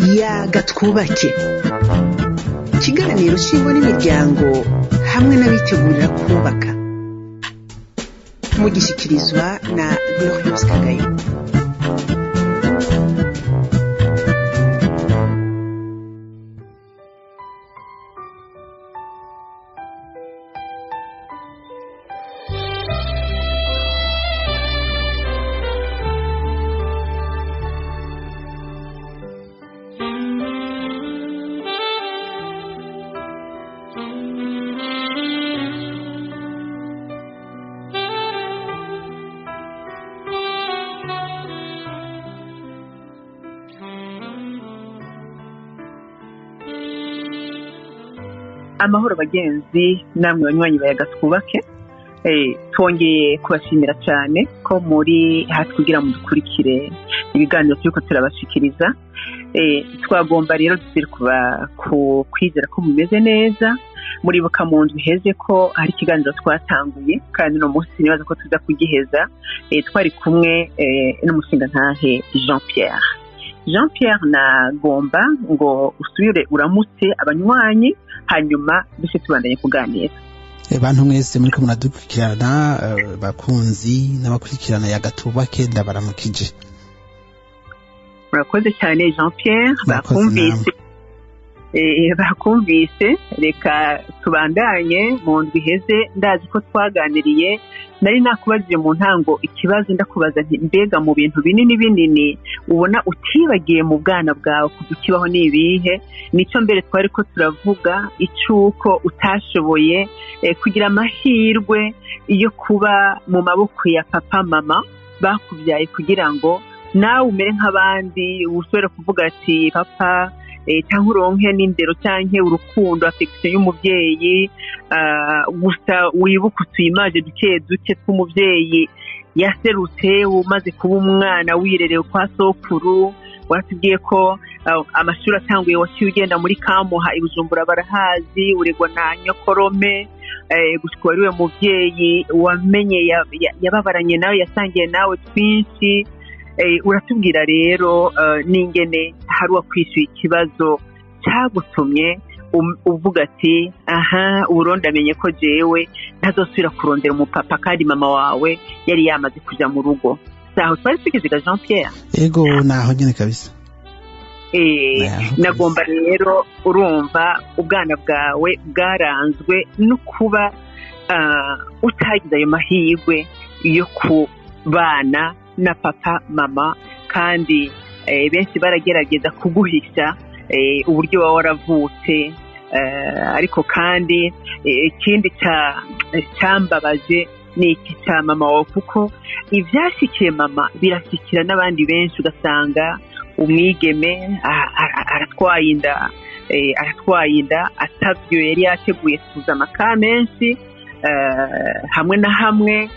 Yaga Twubake, ikiganiro c'ingo n'imiryango hamwe n'abitegurira kubaka, mugishikirizwa na Gloriose Kagayo. Amahoro bagenzi namwe banywanyi bayaga twubake, twongeye kubashimira cyane ko muri hafi kugira ngo dukurikire ibiganiro turiko turabashikiriza. Twagomba rero dusubire kwizera ko mumeze neza. Muribuka mu ndwi iheze ko hari ikiganiro twatanguye, kandi uno munsi nibaza ko tuza kugiheza. Twari kumwe n'umushingantahe Jean Pierre. Jean Pierre, nagomba ngo usubire uramutse abanywanyi, hanyuma duce tubandanye kuganira. Bantu mwese muriko muradukurikirana, bakunzi n'abakurikirana Yaga Twubake, ndabaramukije. Murakoze cyane Jean Pierre, Murakoze. Bakumvise. Reka tubandanye. Mu ndwi iheze ndazi ko twaganiriye, nari nakubajije mu ntango ikibazo, ndakubaza nti mbega mu bintu binini binini ubona utibagiye mu bwana bwawe kuva ukibaho ni ibihe? Nico mbere twari ko turavuga icuko utashoboye kugira amahirwe yo kuba mu maboko ya papa mama bakubyaye kugira ngo nawe umere nk'abandi, ushobore kuvuga ati papa, cyangwa uronke n'indero cyangwa urukundo, affection y'umubyeyi. Gusa wibuke utuyimaje duke duke tw'umubyeyi yaserutse umaze kuba umwana wirerewe kwa sokuru. Watubwiye ko amashuri atanguye waciye ugenda muri Kamuha i Bujumbura, barahazi, uregwa na nyokorome, gushika wariwe muvyeyi wamenye yababaranye nawe, yasangiye nawe twinshi. Uratubwira rero n'ingene hari uwakwishyuye ikibazo cyagutumye uvuga ati aha, uburundi amenye ko jewe ntazosubira kurondera umupapa kandi mama wawe yari yamaze kuja mu rugo. Saho twari tugeze ga Jean Pierre? Ego, naho nyene kabisa. Nagomba rero, urumva ubwana bwawe bwaranzwe no kuba utagize ayo mahirwe yo kubana na papa mama, kandi benshi baragerageza kuguhisha uburyo wawe waravutse. Ariko kandi ikindi cyambabaje ni iki cya mama wawe, kuko ibyashikiye mama birashyikira n'abandi benshi. Ugasanga umwigeme aratwaye inda, aratwaye inda atavyo yari yateguye, tuza amaka menshi hamwe na hamwe,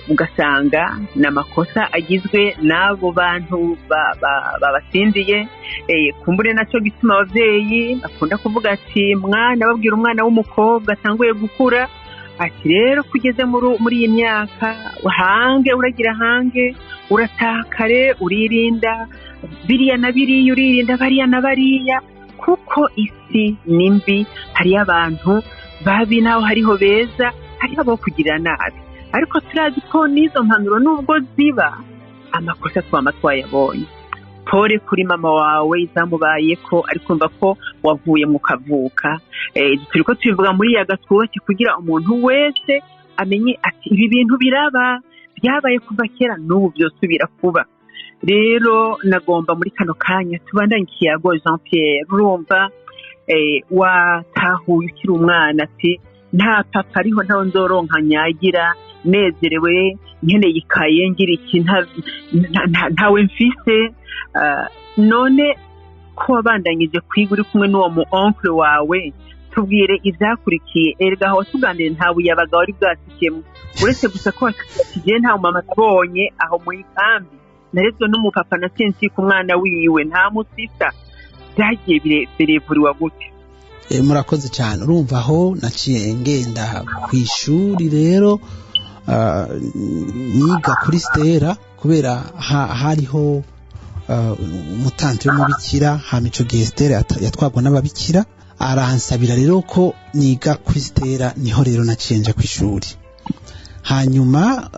ugasanga ni amakosa agizwe n'abo bantu babatsindiye. Kumbure nacyo gituma abavyeyi bakunda kuvuga ati mwana, babwira umwana w'umukobwa atanguye gukura ati rero kugeze muri iyi myaka hange uragira hange uratakare, uririnda biriya na biriya, uririnda bariya na bariya, kuko isi ni mbi, hariyo abantu babi naho hariho beza, hariho abo kugirira nabi. Ariko turazi ko n'izo mpanuro nubwo ziba amakosa twama twayabonye. Pole kuri mama wawe izamubaye ko, ariko umva ko wavuye mu kavuka. Turiko tubivuga muri Yaga Twubake kugira umuntu wese amenye ati ibi bintu biraba, byabaye kuva kera n'ubu byosubira kuba. Rero nagomba muri kano kanya tubandanye ikiyago Jean Pierre. Urumva watahuye ukiri umwana ati nta papa ariho, ntawe nzoronka nyagira nezerewe, nkeneye ikaye ngira iki, ntawe mfise. None ko wabandanyije kwiga uri kumwe n'uwo mu oncle wawe, tubwire ivyakurikiye. Erega aho tuganire nta buyabaga wari bwasikemwe, uretse gusa ko wakigiye nta mama nabonye aho mu ikambi, narezwe n'umupapa na sensi ku mwana wiwe nta musisa. Byagiye birevuriwa gute? Murakoze cyane. Urumva aho naciye ngenda ku ishuri rero, niga kuri Stella, kubera hariho Umutante w'umubikira. Hama ico gihe Stella yatwagwa n'ababikira, aransabira rero ko niga kuri Stella. Niho rero naciye nja kw'ishuri. Hanyuma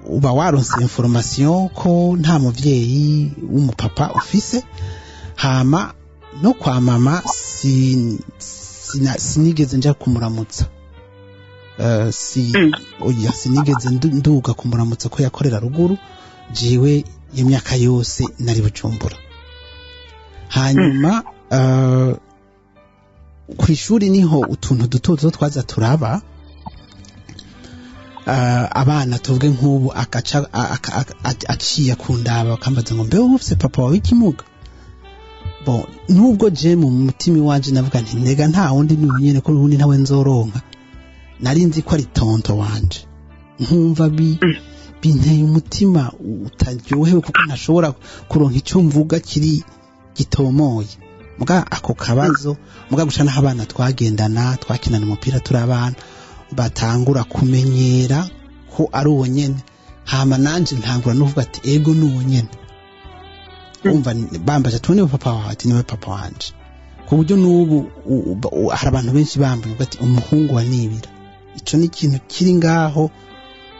uba waronse information ko nta muvyeyi w'umupapa ufise. Hama no kwa mama sinigeze nja kumuramutsa. Si oya, sinigeze nduga kumuramutsa ko yakorera ruguru. Jewe iyo myaka yose nari Bujumbura. Hanyuma kw'ishuri niho utuntu duto duto twaza turaba. Abana tuvuge nk'ubu agaca aciye kundaba, bakambaza ngo: "Mbeho ufise papa wawe ikimuga?" Bon, nubwo je mu mutima iwanje navuga nti: "Ndega nta wundi, ni nyene, ko ubundi ntawe nzoronka." Nari nzi ko ari tonto wanje, nkumva binteye umutima utaryohewe kuko ntashobora kuronka icyo mvuga kiri gitomoye. Muga ako kabazo, muga guca naho abana twagendana, twakinana umupira turi abana, batangura kumenyera ko ari uwo nyene. Hama nanje ntangura nuvuga ati: "Ego, ni uwo nyene." Umva, bambaje ati: "Niwe papa wawe?" Ati: "Niwe papa wanje." Ku buryo n'ubu hari abantu benshi bambaye ati: "Umuhungu wa Nibira." Ico ni ikintu kiri ngaho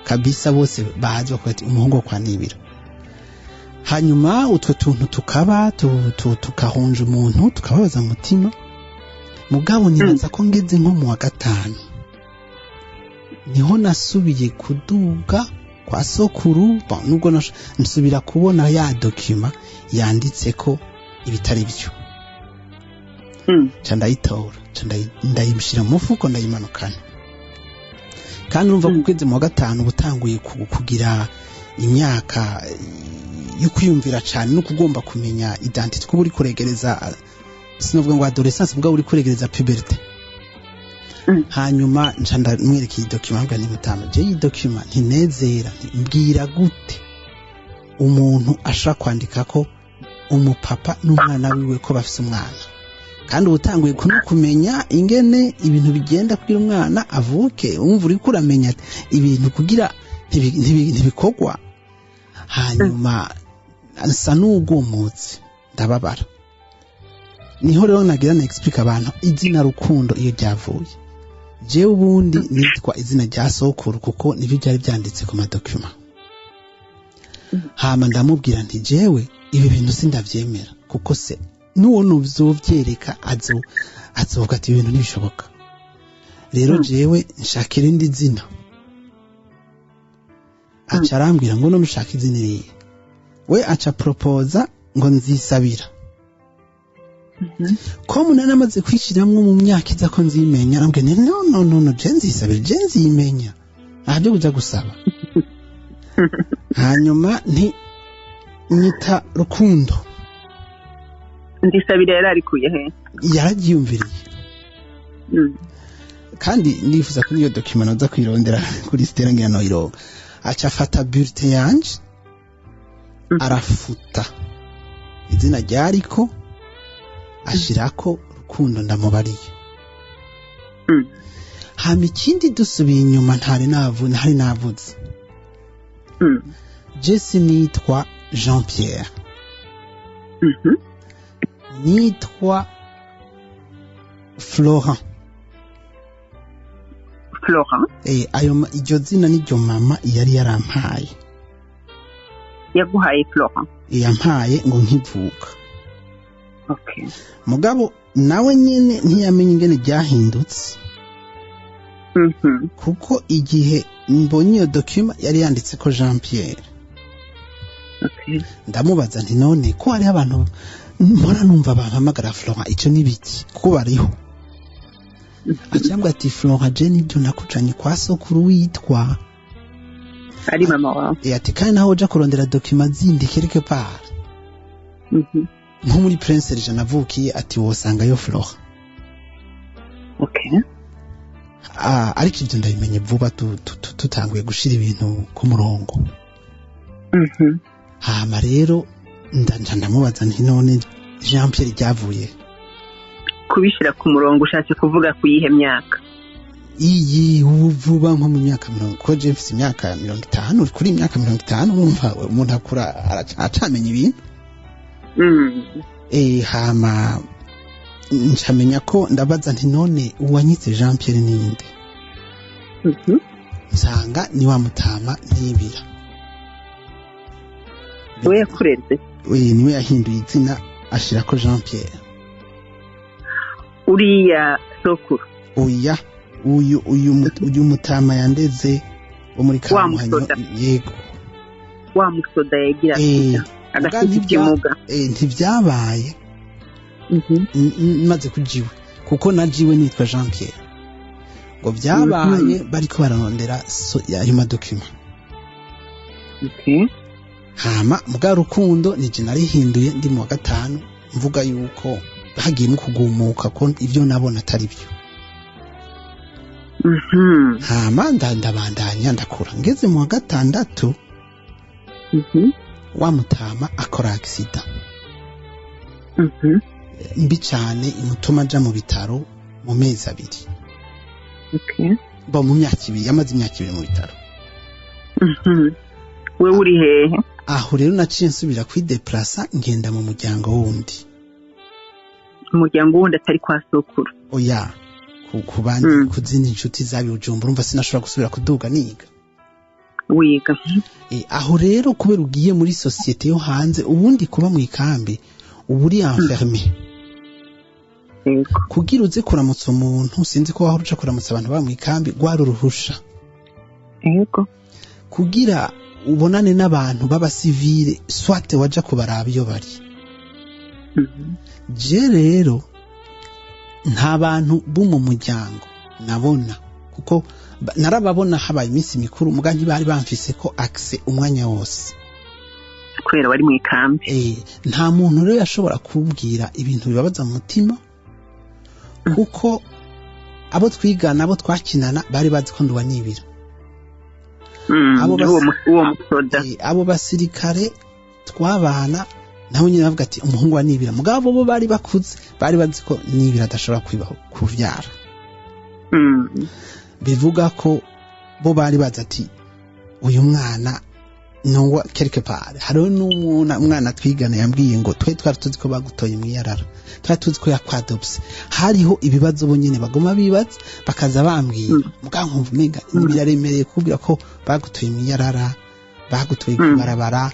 kabisa, bose bazi bakuvuga ati: "Umuhungu wo kwa Nibira." Hanyuma utwo tuntu tukaba tukahonja umuntu, tukababaza umutima. Mugabo nibaza ko ngeze nko mu wa gatanu niho nasubiye kuduga kwa sokuru. Bon, nubwo nsubira kubona ya document yanditse ko ibitari byo, nca ndayitora, nca ndayimushyira mu mufuko, ndayimanukana. Kandi urumva ko ugeze mu wa gatanu uba utanguye kugira imyaka yo kwiyumvira cyane no kugomba kumenya identité, kuba uri kuregereza, sinavuga ngo adolescence, mugabo uri kuregereza puberté. Hanyuma nca ndamwereka iyi document, mbwira nti: "Mutama, je iyi document ntinezera. Mbwira gute umuntu ashobora kwandika ko umupapa n'umwana wiwe, ko bafise umwana?" Kandi uba utanguye no kumenya ingene ibintu bigenda kugira umwana avuke, wumva uriko uramenya ibintu kugira ntibikorwa. Hanyuma nsa n'ugumutse, ndababara. Niho rero nagira na explique abantu izina Rukundo iyo ryavuye. Jewe ubundi nitwa izina rya sokuru, kuko nibyo byari byanditse ku ma documents. Hama ndamubwira nti: "Jewe ibi bintu sindavyemera, kuko se n'uwo nuzovyereka azovuga ati ibintu ntibishoboka. Rero jewe nshaka irindi zina." Aca arambwira ngo: "None ushaka izina irihe?" We aca proposa ngo Nzisabira. Ko munani amaze kwishiramwo mu myaka iza ko nzimenya, arambwira nti: "No, no, no, no, je Nzisabira, je nzimenya, nta byo kuja gusaba." Hanyuma nti: "Nyita Rukundo." Nzisabira yari arikuye he? Yararyiyumviriye. Kandi nifuza ko niyo document noza kwirondera kuri Stella, ngira noyironka. Aca afata bulletin yanje, arafuta izina ryariko, ashirako Rukundo ndamubariye. Hama ikindi, dusubiye inyuma, ntari navuze, je nitwa Jean Pierre, nitwa Florent. Florent. Ayo iryo zina niryo mama yari yarampaye. Yaguhaye Florent? Yampaye ngo nkivuka. Mugabo nawe nyene ntiyamenye ingene ryahindutse, kuko igihe mbonye iyo document yari yanditse ko Jean Pierre. Ndamubaza nti: "None ko hariho abantu mpora numva bampamagara Florent, ico ni biki, kuko bariho?" Acambwa ati: "Florent, je nibyo nakujanye kwa sokuru witwa." Ari mama wawe. Ati: "Kandi naho uja kurondera document zindi quelque part, nko muri Prince Régent navukiye," ati, "wosangayo Florent." Ah, ariko ibyo ndabimenye vuba, tutanguye gushira ibintu ku murongo. Hama rero ndaja ndamubaza nti: "None Jean Pierre ryavuye?" Kubishyira ku murongo ushatse kuvuga ku yihe myaka? Iyi ubu vuba, nko mu myaka 40, kuko je mfise imyaka 50. Kuri imyaka 50, urumva umuntu akura, acamenya ibintu. Hama ncamenya ko ndabaza nti none uwanyitse Jean Pierre ninde? Nsanga ni wa mutama Nibira. We yakureze? Niwe yahinduye izina ashirako Jean Pierre. Uriya sokuru? Oya, uyu mutama yandeze wo muri Kamuhanyo. Yego. Wa musoda yagira agafite ikimuga. Ntivyabaye. Maze kujiwe kuko najiwe nitwa Jean Pierre. Ngo vyabaye bariko bararondera ayo madokima. Okay. Hama muga Rukundo nije narihinduye ndi mu wa 5 mvuga yuko hagiyemo kugumuka ko ivyo nabona atari byo. Hama ndabandanya ndakura ngeze mu wa 6. Wa mutama akora accident. Mbi cyane imutuma aja mu bitaro mu mezi 2. Okay. Bo mu myaka 2 yamaze imyaka 2 mu bitaro. Wewe uri hehe? Aho rero naciye nsubira kwideplaça ngenda mu muryango wundi. Umuryango wundi atari kwa sokuru? Oya, ku bandi kuzindi inshuti zabi Bujumbura, urumva sinashobora gusubira kuduga niga. Wiga. Aho rero kubera ugiye muri societe yo hanze, ubundi kuba mu ikambi uba uri enfermé. Kugira uze kuramutsa umuntu, sinzi ko wahora uca kuramutsa abantu ba mu ikambi, rwari uruhusha. Yego. Kugira ubonane n'abantu b'abasivile swate waja kubaraba iyo bari. Je rero nta bantu bo mu muryango nabona, kuko narababona habaye iminsi mikuru muga ntibari bamfise ko accès umwanya wose kubera bari mu ikambi. Nta muntu rero yashobora kubwira ibintu bibabaza mu mutima, kuko abo twigana abo twakinana bari bazi ko nduwa Nibira. Abo basirikare twabana naho nyine bavuga ati umuhungu wa Nibira, mugabo bo bari bakuze bari bazi ko Nibira adashobora kwibaho kuvyara. Bivuga ko bo bari bazi ati uyu mwana nuwa quelque part. Hariho n'umwana twigana yambwiye ngo twe twari tuzi ko bagutoye mwiyarara, twari tuzi ko yakwadopse. Hariho ibibazo bo nyene bagoma bibaza bakaza bambwira, muga nkumva umenga biraremereye kubwira ko bagutoye mwiyarara, bagutoye kubarabara,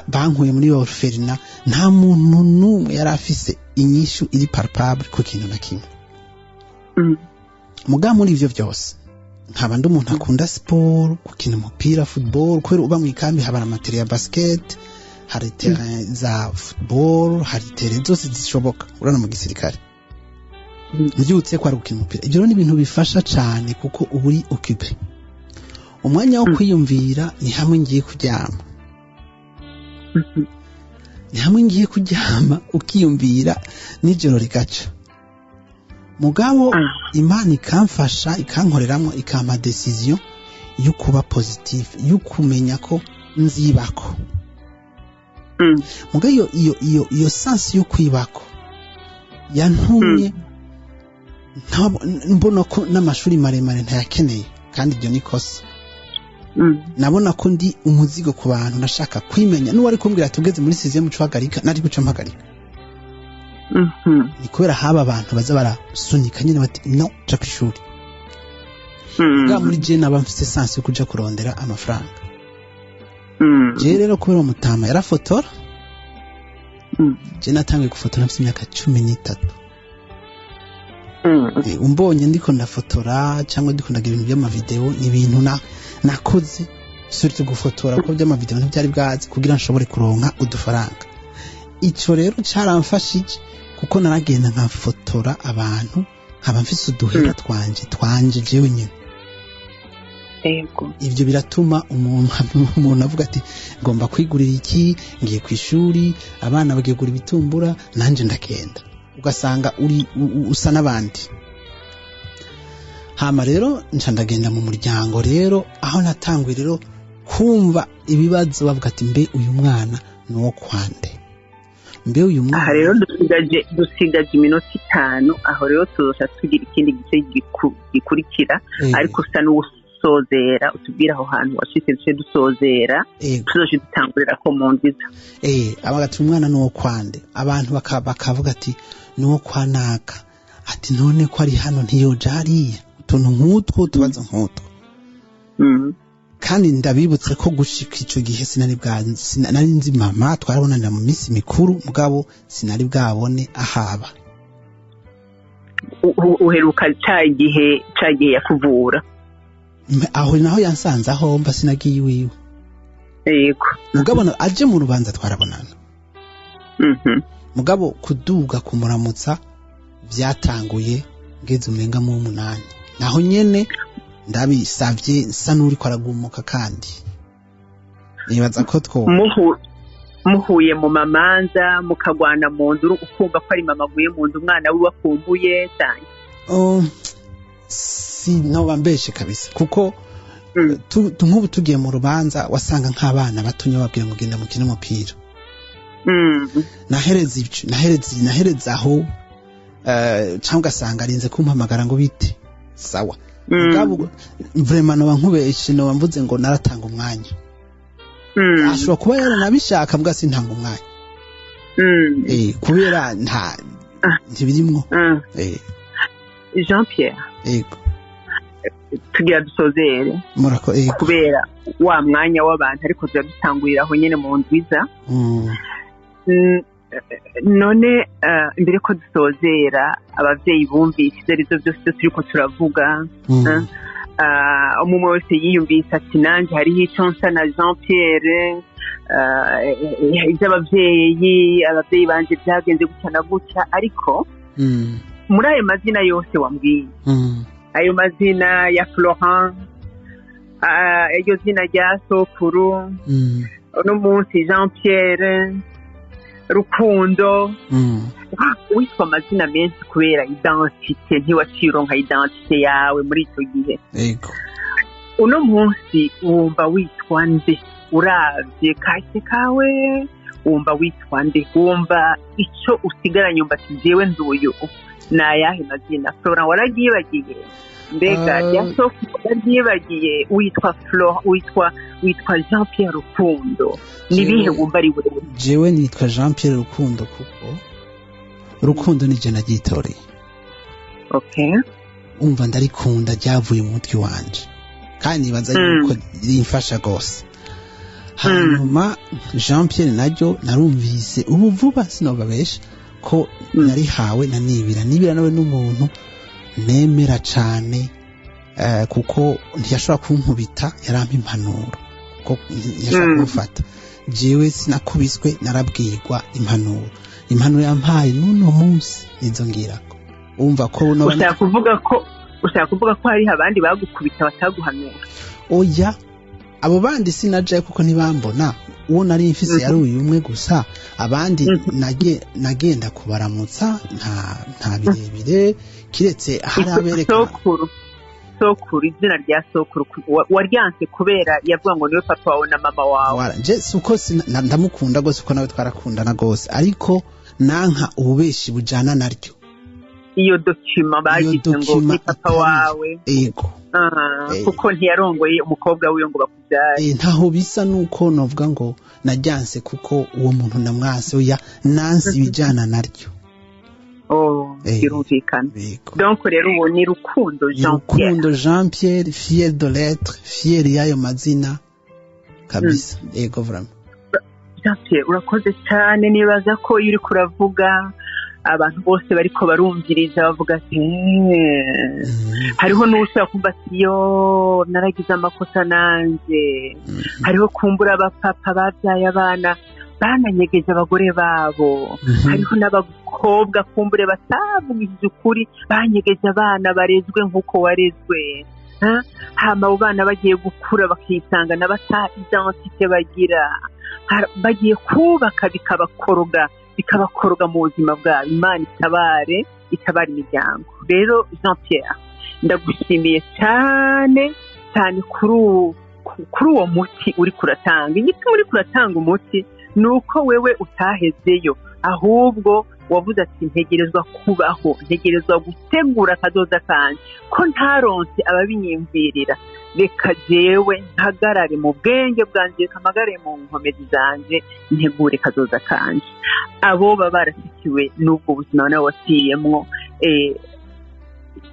bankuye muri orphelinat. Nta muntu n'umwe yari afise inyishu iri palpable ku kintu na kimwe. Muga muri ivyo vyose nkaba ndi umuntu akunda siporo, gukina umupira football, kubera uba mu ikambi haba amatere ya basket, hari terrain za football, hari terrain zose zishoboka urana mu gisirikare. Mbyutse ko ari gukina umupira. Ibyo rero ni ibintu bifasha cyane kuko uba uri occupé. Umwanya wo kwiyumvira ni hamwe ngiye kuryama. Ni hamwe ngiye kuryama ukiyumvira nijoro rigaca. Mugabo Imana ikamfasha ikankoreramwo ikampa decision yo kuba positive, yo kumenya ko nzibako. Mugabo iyo sense yo kwibako yantumye mbona ko n'amashuri maremare ntayakeneye, kandi ibyo ni kosa. Nabona ko ndi umuzigo ku bantu, nashaka kwimenya. N'uwari kumbwira ati ugeze muri 6e ucahagarika, nari guca mpagarika. Ni kubera haba abantu baza barasunika nyine bati no ja kwishuri. Bwa muri je naba mfise sense yo kuja kurondera amafaranga. Je rero kubera umutama yarafotora, je natangiye gufotora mfise imyaka 13. Umbonye ndiko ndafotora cyangwa ndiko ndagira ibintu by'amavideo, ni ibintu nakoze surtout gufotora kuko by'amavideo ntibyari bwazi kugira nshobore kuronka udufaranga. Ico rero caramfashije kuko naragenda nkafotora abantu nkaba mfise uduhera twanje jewe nyene. Yego. Ivyo biratuma umuntu avuga ati ngomba kwigurira iki, ngiye kwishuri, abana bagiye kugura ibitumbura, nanje ndagenda. Ugasanga uri usa n'abandi. Hama rero nca ndagenda mu muryango rero aho natanguye rero kumva ibibazo bavuga ati mbe uyu mwana nuwo kwande, mbe uyu mwana. Aha rero dusigaje iminota 5, aho rero tuzoca tugira ikindi gice gikurikira, ariko usa dusozera, utubwire aho hantu washitse duce dusozera, tuzoce dutangurira ko mu nziza. Abagati umwana nuwo kwande, abantu bakavuga ati nuwo kwa naka, ati none ko ari hano ntiyoja hariya, utuntu nk'utwo, utubazo nk'utwo. Kandi ndabibutse ko gushika ico gihe sinari bwa nari nzi mama, twarabonanira mu minsi mikuru, mugabo sinari bwabone ahaba. Uheruka ca gihe yakuvura? Aho naho yansanze aho mba, sinagiye iwiwe. Yego. Mugabo aje mu rubanza twarabonana. Mugabo kuduga kumuramutsa byatanguye ngeze umenga mu 8. Naho nyene ndabisavye nsa n'uriko aragumuka, kandi nibaza ko two muhuye mu mamanza mukagwana mu nzu, ukumva ko ari mama aguye mu nzu umwana wiwe akumbuye cyane. Si noba mbeshe kabisa, kuko nk'ubu tugiye mu rubanza wasanga nk'abana batonya babwira ngo genda mukine umupira. Nahereza ibyo, nahereza aho, cyangwa ugasanga arinze kumpamagara ngo bite sawa. Mugabo vraiment noba nkubeshe, noba mvuze ngo naratanga umwanya. Ashobora kuba yaranabishaka mbwa sintanga umwanya. Kubera nta ntibirimwo. Jean Pierre. Yego. Tugira dusozere. Murako yego. Kubera wa mwanya w'abantu ariko turadutangurira aho nyene mu ndwiza. None mbere ko dusozera, abavyeyi bumvise ivyo arivyo byose turiko turavuga, umwe wese yiyumvise ati nanje hariho ico nsa na Jean Pierre, ivy'abavyeyi, abavyeyi banje byagenze gutya na gutya, ariko muri ayo mazina yose wambwiye, ayo mazina ya Florent, iryo zina rya sokuru, uno munsi Jean Pierre Rukundo, witwa amazina menshi kubera identite, ntiwacironka identite yawe muri ico gihe. Yego. Uno munsi wumva witwa nde? Uravye kahise kawe wumva witwa nde? Wumva ico usigaranye wumva ati jewe nduyu ni ayahe mazina? Florent wararyibagiye? Mbega rya sokuru wararyibagiye? Witwa Florent, witwa Jean Pierre Rukundo, nibihe wumva ari wewe? Jewe nitwa Jean Pierre Rukundo kuko Rukundo nije nagitoreye. Okay. Umva ndarikunda, ryavuye mu mutwe wanje, kandi nibaza yuko rimfasha gose. Hanyuma Jean Pierre naryo narumvise ubu vuba, sinobabesha ko narihawe na Nibira. Nibira nawe n'umuntu nemera cane, kuko ntiyashobora kunkubita, yarampa impanuro, kuko ntiyashobora kumfata. Jewe sinakubiswe, narabwirwa impanuro. Impanuro yampaye n'uno munsi nizo ngirako. Umva ko ushaka kuvuga ko hariho abandi bagukubita bataguhanura? Oya, abo bandi sinajaye kuko ntibambona. Uwo nari mfise yari uyu umwe gusa, abandi nagenda kubaramutsa nta birebire, kiretse hari abereka sokuru, izina rya sokuru waryanse kubera yavuga ngo niwe papa wawe na mama wawe. Je suko ndamukunda gose, kuko nawe twarakundana gose, ariko nanka ububeshi bujana naryo. Iyo dokima bagize ngo ni papa wawe. Yego. Kuko ntiyarongoye umukobwa wiwe ngo bakubyare. Ntaho bisa nuko novuga ngo najyanse kuko uwo muntu namwase, oya, nansi ibijana naryo. Birumvikana. Donc rero uwo ni Rukundo Jean Pierre. Rukundo Jean Pierre, fier de l'être, fier y'ayo mazina kabisa. Yego vraiment. Jean Pierre urakoze cyane, nibaza ko iyo uriko uravuga abantu bose bariko barumviriza bavuga ati hariho n'ushobora kumva ati yo naragize amakosa nanje, hariho kumbura abapapa babyaye abana bananyegeje abagore babo, hariho n'abakobwa kumbure batavugishije ukuri banyegeje abana barezwe nk'uko warezwe, hama abo bana bagiye gukura bakisanga n'abata identite bagira, bagiye kubaka bikabakoroga mu buzima bwabo. Imana itabare, itabare imiryango. Rero Jean Pierre ndagushimiye cyane cyane kuri uwo muti uri kuratanga. Igituma uri kuratanga umuti ni uko wewe utahezeyo, ahubwo wavuze ati ntegerezwa kubaho, ntegerezwa gutegura akazoza kanje, ko ntaronse ababinyimvirira, Reka jewe mpagarare mu bwenge bwanjye, reka mpagarare mu nkomezi zanjye, ntegure kazoza kanje. Abo baba barashyikiwe n'ubwo buzima nawe waciyemwo,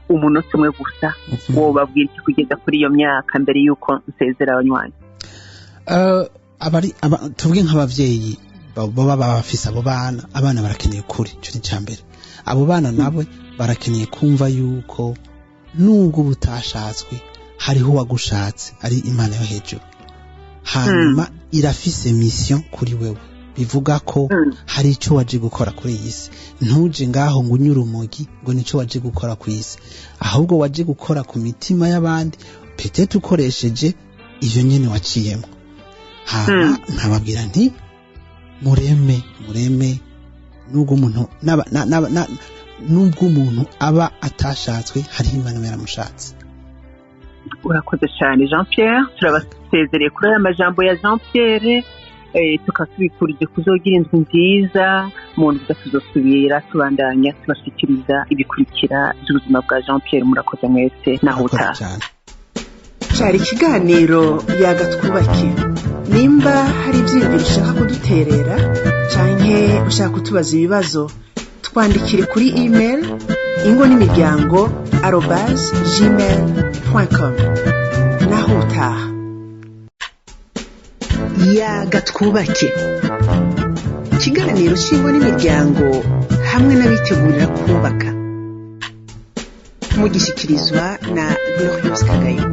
umunota umwe gusa, wobabwira iki kugeza kuri iyo myaka mbere y'uko nsezera abanywanyi? Tuvuge nk'abavyeyi baba bafise abo bana, abana barakeneye ukuri, ico ni icambere. Abo bana nabo barakeneye kumva yuko nubwo butashatswe hariho uwagushatse, ari Imana yo hejuru, hanyuma irafise mission kuri wewe, bivuga ko hari ico waje gukora kuri iyi si. Ntuje ngaho ngo unyure urumogi ngo nico waje gukora ku isi, ahubwo waje gukora ku mitima y'abandi, peut-être ukoresheje ivyo nyene waciyemo. Hama nkababwira nti mureme, mureme, nubwo umuntu nubwo umuntu aba atashatswe, hariho Imana iba yaramushatse. Urakoze cyane Jean Pierre. Turabasezereye kuri aya majambo ya Jean Pierre, tukaba tubifurije kuzogira inzu nziza. Mu ndwi tuzosubira tubandanya tubashikiriza ibikurikira by'ubuzima bwa Jean Pierre. Murakoze mwese, naho Urakoze utaha. cyane. Cari ikiganiro Yaga Twubake. Nimba hari ibyiyumviro ushaka kuduterera canke ushaka kutubaza ibibazo, twandikire kuri email ingo n'imiryango@gmail.com. Naho utaha. Yaga Twubake, ikiganiro cy'ingo n'imiryango hamwe n'abitegurira kubaka, mugishyikirizwa na Gloriose Kagayo.